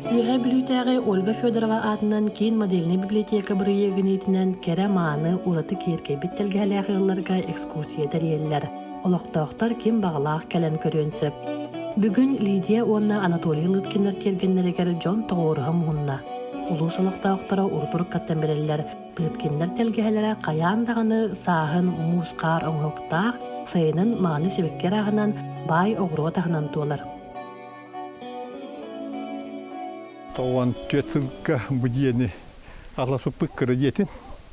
Үөһээ Бүлүүтээҕи Ольга Федорова аатынан киин модельнай библиотека бырайыагын иитинэн кэрэ-мааны, ураты киэркэйбит тэлгэһэлээх ыалларга экскурсия тэрийэллэр. Олохтоохтор ким баҕалаах кэлэн көрүөн сөп. Бүгүн Лидия уонна Анатолий Лыткиннар тиэргэннэригэр дьон тоҕуоруһа муһунна. Улуус олохтоохторо урут-уруккаттан билэллэр, Лыткиннар тэлгэһэлэрэ хайаан даҕаны сааһын муус-хаар оҥоһуктаах, сайынын мааны сибэкки арааһынан, баай оҕуруот аһынан туолар. 94 сылга бу дьиэни атласыппыт кыра дьиэтин,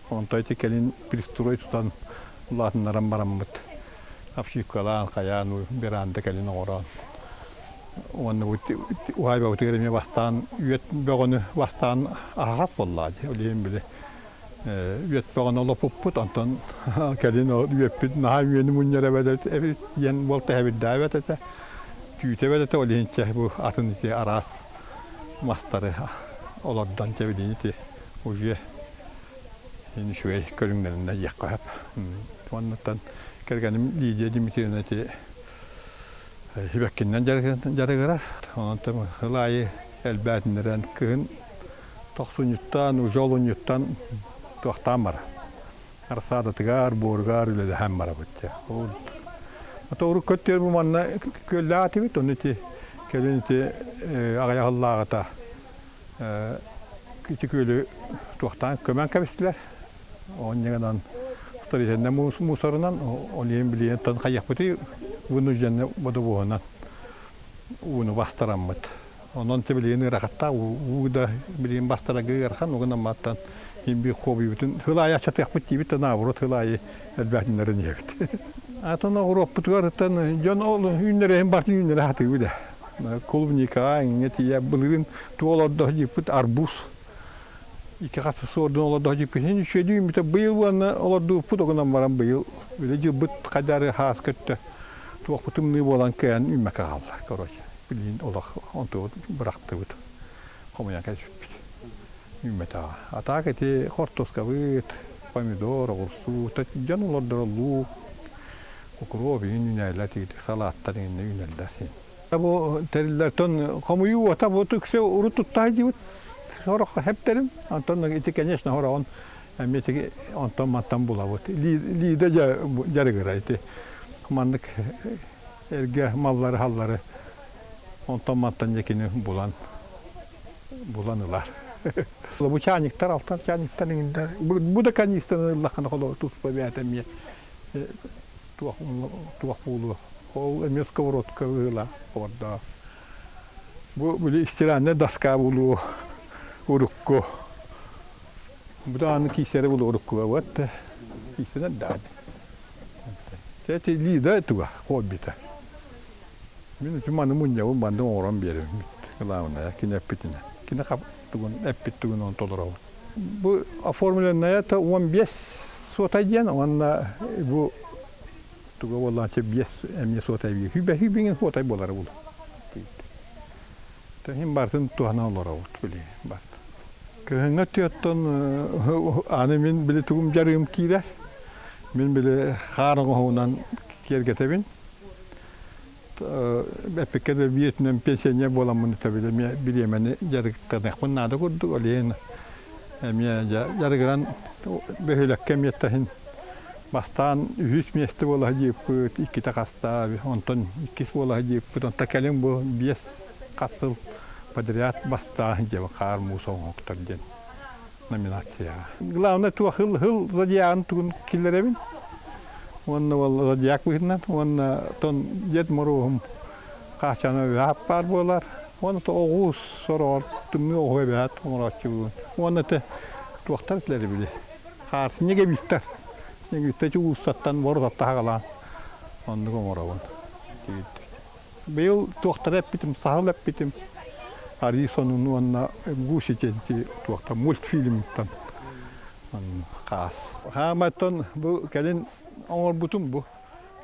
онтон ити кэлин пристрой тутан улаатыннаран бараммыт обшивкалаан, хайаан, веранда кэлин оҥорон уонна уһаайбабытыгар эмиэ бастаан үөт бөҕөнү бастаан аһаҕас буоллаҕа дии, ол иһин били үөт бөҕөнү олоппуппут, онтон кэлин үөппүт наһаа үөнү мунньар эбит диэн буолта эбит этэ. Түүтэ эбэтэ ол иһин чэ бу атын ити араас мастары олордон чэ билигин ити уже үчүгэй көрүҥнэринэ диэххэ сөп. Уоннаттан кэргэним Лидия Дмитриевна ити сибэккиннэн дьарыгырар. Онон сыл аайы элбээтиннэрэн кыһын тохсунньуттан, уже олунньуттан туохтаан барар. Арсаадатыгар, буоругар үлэлэһэн барабыт дьэ. Ол ото урукку өттүгэр бу манна күөллээх этибит, ону ити кэлин ити аҕыйах сыллааҕыта ити күөлү туохтаан көмөн кэбистилэр. Онньугунан строительнай мусорунан, ол иһин билигин хайыахпытый вынужденный бодобуоһунан ууну бастараммыт. Онон билигин ыарахаттаах уу да билигин бастарарга ыарахан, угун амматтан иин хобуйбутун сыл аайы аччатыахпыт диибит да наоборот сыл аайы элбээтиннэрин иһэбит. Атын оҕуруоппутугар дьон ол үүннэрэһин бартын үүннэрэ сатыыбыт ээ. Клубника, иҥҥэ тиийэ былырыын туох олордо дьииппит арбуз икки хас суордун олордо дьииппит иһин үчүгэйдик үүммүтэ быйыл уонна олордубуппут огунан баран быйыл үлэ дьылбыт хайдары хаас көттө туохпут тымныы буолан кыайан үүммэккэ хаалла короче билигин олох онтубут бырахтыбыт, хомуйан кэбиспиппит. Үүммэтэҕэ. А так ити хортуоскабыт, помидор, оҕурсуу, дьон олордоро луук, укроп иһин үүнээллэр, тигитик салааттар иһин үүнэллэр син. Бу тэриллэртэн хомуйуу уота бу үксэ урут туттаай диибит сорох хэптерим. Онтон ити, конечно, хороҕун эмиэ ити онтон мантан булабыт. Лида дьарыгыра ити. Маннык эргэ маллары-халлары онтон-мантан дьэкини булан булан ылар. Бу чаанньыктар, алтан чаанньыктар иҥиннэр. Бу да канистраны ыллаххына холобур туспа бэйэтэ эмиэ туох туох буолуо. Ол эмиэ сковородка ыла ордоо. Бу били стиральная доска булуо урукку. Бу даҕаны киисэри булуо уруккуга вот киисэнэр даҕаны. Эти Лида туга хоббита. Мин үтүм аны мунньабын маннык оҥорон биэрэбин. Главное, кини эппитинэ. Кини тугун эппит тугун он толоробун. Бу оформленная это 15 сотай диэн уонна бу туга буоллааччы биэс эмиэ сотай бии. Хүбэ хүбиҥин сотай буолара булу. Тахин бартын туһана олоробут били барт. Кыһыҥҥы өттүттэн аны мин били тугум дьарыгым киирэр. Мин били хаар оҥоһугунан киэргэтэбин. Эппиккэ да биэтинэн пенсионер буоламмын өтөбүл эмиэ бириэмэни дьарыктаныахпын наада курдук. Ол иһин эмиэ дьарыгыран бөһүөлэккэ эмиэ таһын бастаан үһүс миэстэ буола сылдьыппыт, иккитэ хаста, онтон иккис буола сылдьыппыт, онтон кэлин бу биэс хас сыл подряд бастаан сылдьабын хаар муус оҥоһуктар диэн номинацияҕа. Главное туох хыл хыл зодиагын тугун киллэрэбин уонна ол зодиак быһыытынан уонна тон Дед Моруоһум хаачана үһаап баар буолар уонна то оҕус сороҕор тымныы оҕуһу эбээт оҥорооччубун уонна те туохтар этилэр били хаар снеговиктар снеговиктар уулуссаттан воротатта хагалаан оннук оҥоробун Быйыл туохтары эппитим, саһыл эппитим, арыы сонун уонна гуси диэн туохтан мультфильмтан хаас. Хааматтан бу кэлин оҥорбутум бу.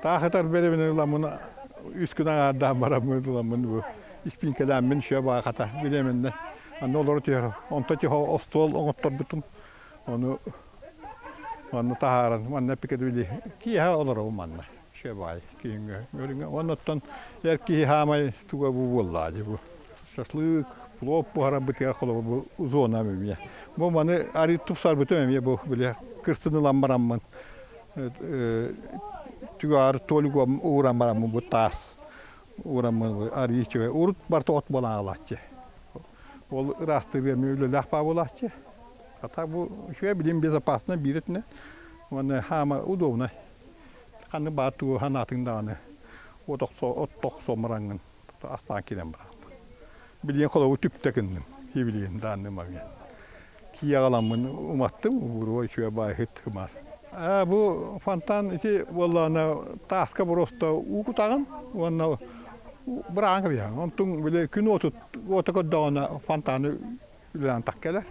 Таах ытар бэрэбинэ ыламмын үс күн аҥаардаан бараммын ыламмын бу испиҥкэлээммин шө баахата билиэминнэ. Аны олоро түһэр. Онто тихо остуол оҥотторбутум. Ону манна таһааран манна эппикэ киэһэ олоробун манна. Шебай киһиҥҥэ көрүҥэ. Оннуттан эр киһи хаамай туга бу буоллаа дии бу. Шашлык, Плов буһарарбытыгар холобур бу зона эмиэ. Бу маны арыы тупсарбытым эмиэ бу били кырсын ылан бараммын түгээр туолугум ууран бараммын бу таас уураммын арыы үчүгэй. Урут барыта от буолан аҕалааччы. Ол ыраастыыр эмиэ үлэлээх баа буолааччы. А так бу үчүгэй билим безопасно биир өттүнэн уонна хаама удобно. Ханны баар тугу санаатыҥ даҕаны от охсо от охсо мараҥҥын астаан киирэн бараҕын. Билигин холобур түптэ гынным. Билигин данный момент. Кии аҕаламмын уматтым, буруо үчүгэй баайыһыт ымар. Бу фонтан ити буоллаҕына тааска боруоста уу кутаҕын уонна быраҕан кэбиһэҕин. Онтуҥ били күн уотут уота көрдөҕүнэ фонтаны үлэлээн тах кэлэр.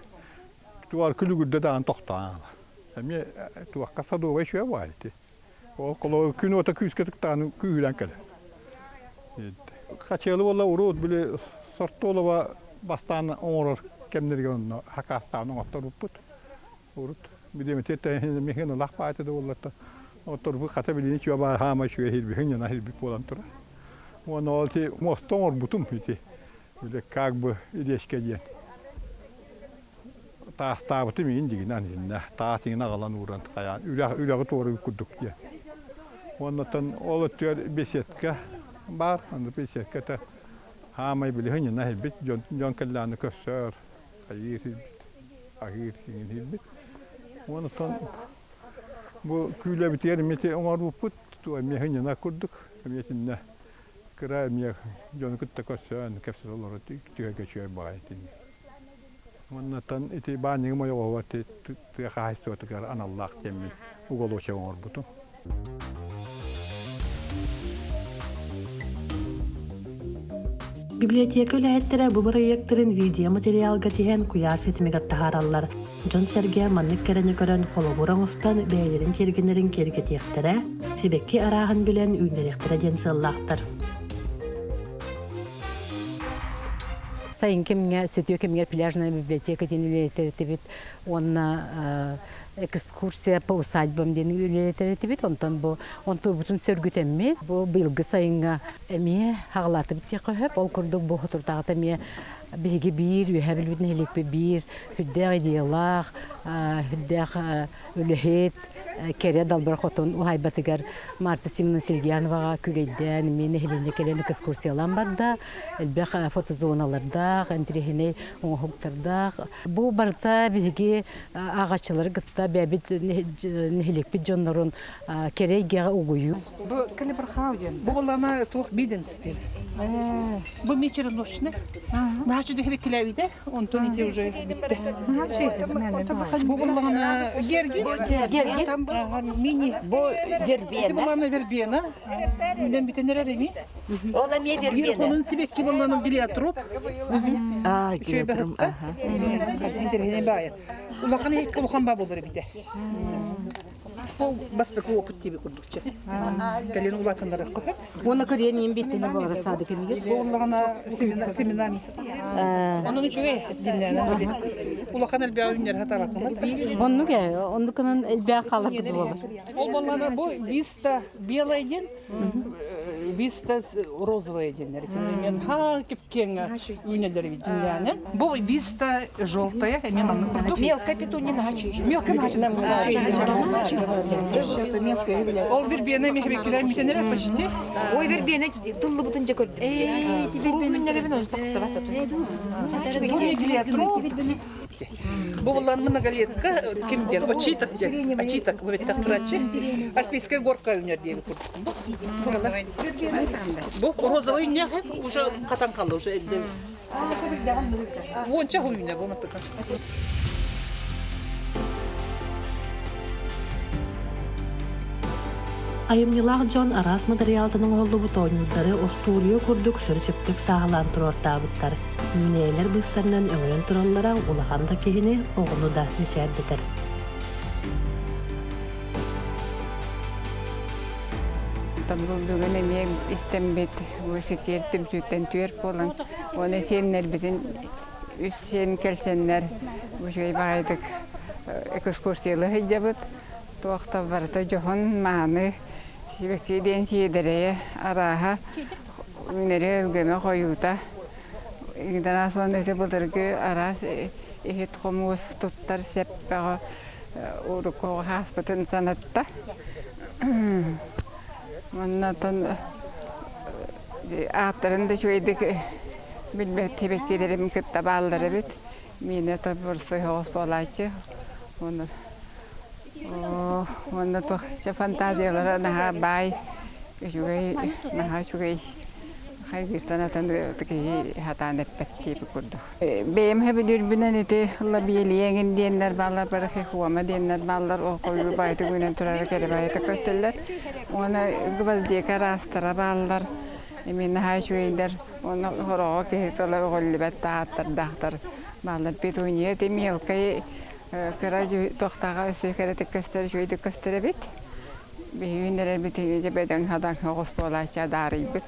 Тугар күлүгүрдэ даҕаны тохтоон аҕалар. Эмиэ туохха садовай үчүгэй баай ити. Ол холобур күн уота күүскэ тыктаҕына күүһүрэн кэлэр. Хачыалы буолла урут били Сортуолова бастаан оҥорор кэмнэригэр онно хакаастаан оҥотторбуппут. Урут билиэмити миһин ылах баайта да буоллар оторбут хата билини чуо баа хаама үчүгэй хирбиһин ньана хирбит буолан турар. Уонна ол ити муоста оҥорбутум ити. Били как бы илиэскэ диэн. Таастаабытым иин дьигинэн итиннэ таас иҥин аҕалан ууран хайаан үрэх үрэҕи туоруй курдук диэн. Уоннаттан ол өттүгэр беседка баар, аны беседката хаамай билиһин ньына иһирбит, дьон дьон кэллэҕинэ көрсөр, хайыыр иһирбит, аһыыр иҥин иһирбит. Уоннаттан бу күүлэбитигэр эмиэ оҥорбуппут, эмиэ хынньана курдук, эмиэ итиннэ кыра эмиэ дьону кытта көрсөн, кэпсэтэ олорор түһэргэ үчүгэй баҕайы итиннэ. Уоннаттан ити баанньыгым ойоҕоһугар тыа хаһаайыстыбатыгар аналлаах диэммин уголочек оҥорбутум. Библиотека үлэһиттэрэ бу бырайыактарын видеоматериалга тиһэн куйаар ситимигэр таһаараллар. Дьон-сэргэ маннык кэрэни көрөн холобур оҥостон бэйэлэрин тиэргэннэрин киэргэтиэхтэрэ, сибэкки арааһын билэн үүннэриэхтэрэ диэн сыаллаахтар. Сайын кэмҥэ, сөтүө кэмигэр пляжная библиотека диэн үлэлэтэрэтибит уонна экскурсия по усадьбам диэн үлэлэтэрэтибит. Онтон бу онтуйбутун сөргүтэммит, бу быйылгы сайыҥҥа эмиэ хаҕалаатыбыт диэххэ сөп. Ол курдук бу соторутааҕыта эмиэ биһиги биир үөһээ билбит нэһилиэкпит биир сүрдээх идеялаах, сүрдээх үлэһит, кэрэ далбар хотун уһаайбатыгар Марта Симоновна Сергеяноваҕа күрэйдээн, эмиэ нэһилиэнньэ кэлэн экскурсиялаан барда. Элбэх фотозоналардаах, интэриэһинэй оҥоһуктардаах. Бу барыта биһиги ааҕааччылары кытта бэйэбит нэһилиэкпит дьоннорун кэрэ эйгэҕэ угуйуу. Бу Калибрхау диэн. Бу булана туох биденс диэн. Бу вечероночный. Наһаа үчүгэй Онтон ити уже бүттэ. Бу буллаҕына Герги. Герги. Мини. Бу вербена. Ити буллаҕына вербена. Үүнэн бүтэн эрэр ини. Ол эмиэ вербена. Биир хонун сибэкки буллаҕына гелиотроп. Аа, гелиотроп. Интэриэһинэй баайы. Улахан иһиккэ улахан баа буолар эбитэ. Ол бастакы опыт диэби курдукча. Кэлин улаатыннарыахха сөп. Уонна көрүөн иин биттини буолара саады кэмигэр. Бу уллаҕына семенами. Онон үчүгэй диннээн улахан элбэҕи үүннэр хатаабаккын. Оннук ээ, оннук гынан элбээх хаалар курдук буолар. Ол буоллаҕына бу виста белая диэн виста розовая диэннэр мен ха кипкеҥ үүнэллэр эбит дьиннээнэ. Бу виста желтая эмиэ маннык курдук. Мелкая петуния наһаа Мелкая наһаа Ол вербена мехбеккилэр бүтэнэрэ почти. Ой вербена тыллыбытын дьэ көрдүм. Күннэрибин оны тахсыбат. Бу буллан многолетка ким диэн очиток диэн очиток бу беттах тураччы альпийская горка үүнэр диэби курдук. Бу розовый ньэх уже хатан қалды уже Уонча хыл үүнэр бу маттыка. Айымньылаах дьон араас матырыйаалтан оҥоһуллубут оонньуурдары остуоруйа курдук сөрү-сөптүк сааһылаан туруортаабыттар. Үүнээйилэр быыстарынан өҥөйөн тураллара улахан да киһини, оҕону да мичээрдэтэр. Бүгүн эмиэ истэммит бу ситиэр түмсүүттэн түөр буолан уонна сиэннэрбитин үс сиэн кэлсэннэр үчүгэй баҕайытык экскурсиялыы сылдьабыт. Туох да барыта дьоһун мааны сибэкки диэн сиэдэрэйэ арааһа үүнэрэ өлгөмө хойуута. Игдараас уонна ити былыргы араас иһит хомуус туттар сэппэҕэ урукку хааспытын санатта. Маннатан ааттарын да үчүгэйдик билбэт тибэттиилэрим кытта бааллар эбит. Миэнэ тобурсуй соҕус буолааччы. Уонна уонна туох фантазиялара наһаа баай, үчүгэй, наһаа үчүгэй хайгыыртан атын киһи сатаан эппэт киһи курдук. Бэйэм сөбүлүүрбүнэн ити лабиэлиэҥин диэннэр бааллар, барахихуома диэннэр бааллар, ол хойуу баайытык үүнэн турара кэрэ баайытык көстөллөр. Уонна гвоздика араастара бааллар, эмиэ наһаа үчүгэйдэр. Уонна хороҕо киһи тыла өҕүллүбэт да ааттардаахтар бааллар. Петуния ити мелкай кыра туохтааҕа өссө кэрэтик көстөр, үчүгэйдик көстөр эбит. Биһиги үүннэрэрбит дьэ бөдөҥ-садаҥ оҕус буолааччы адаарыйбыт.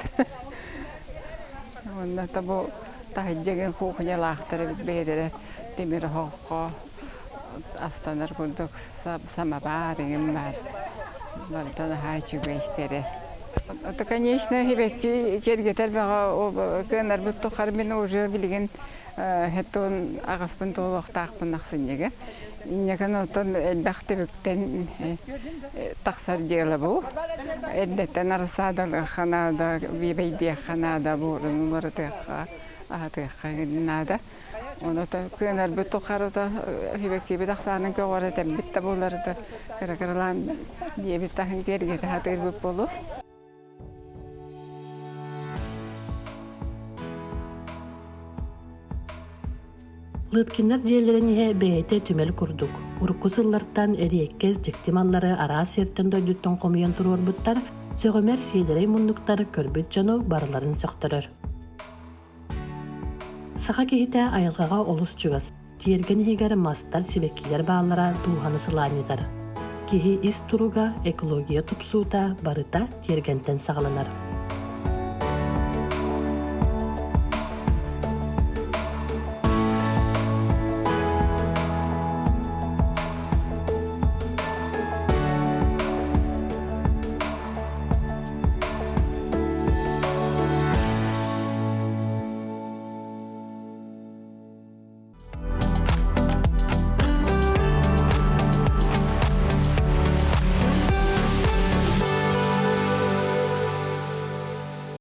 Уонна бу таһырдьа кухнялаахтар эбит бэйэлэрэ тимир оһоххо астанар курдук самовар иҥин баар. Барыта наһаа үчүгэй кэрэ. Это, конечно, сибэкки киэргэтэр бөҕө кыанарбыт тухары мин уже билигин хеттон аҕаспын туолуохтаахпын ахсынньыга. Инньэкэн оттон элбэх түбүктэн тахсар дьыала бу. Эрдэттэн арассаадалыахха наада, биэбэйдиэххэ наада, буорун уларытыахха, аһатыахха наада. Ону кыанарбыт тухары сибэккибит ахсаанын көҕүрэтэрбит да буолар кыра-кыралаан диэбит таһын киэргэтэ сатыырбыт буолуо. Лыткиннар дьиэлэрин иһэ бэйэтэ түмэл курдук. Урукку сыллартан эриэккэс дьикти маллары араас сиртэн дойдуттан хомуйан туруорбуттар, сөҕүмэр сиэдэрэй муннуктар көрбүт дьону барыларын сөхтөрөр. Саха киһитэ айылҕаҕа олус чугас. Тиэргэн иһигэр мастар, сибэккилэр бааллара дууһаны сылаанньытар. Киһи ис туруга, экология тупсуута барыта тиэргэнтэн саҕаланар.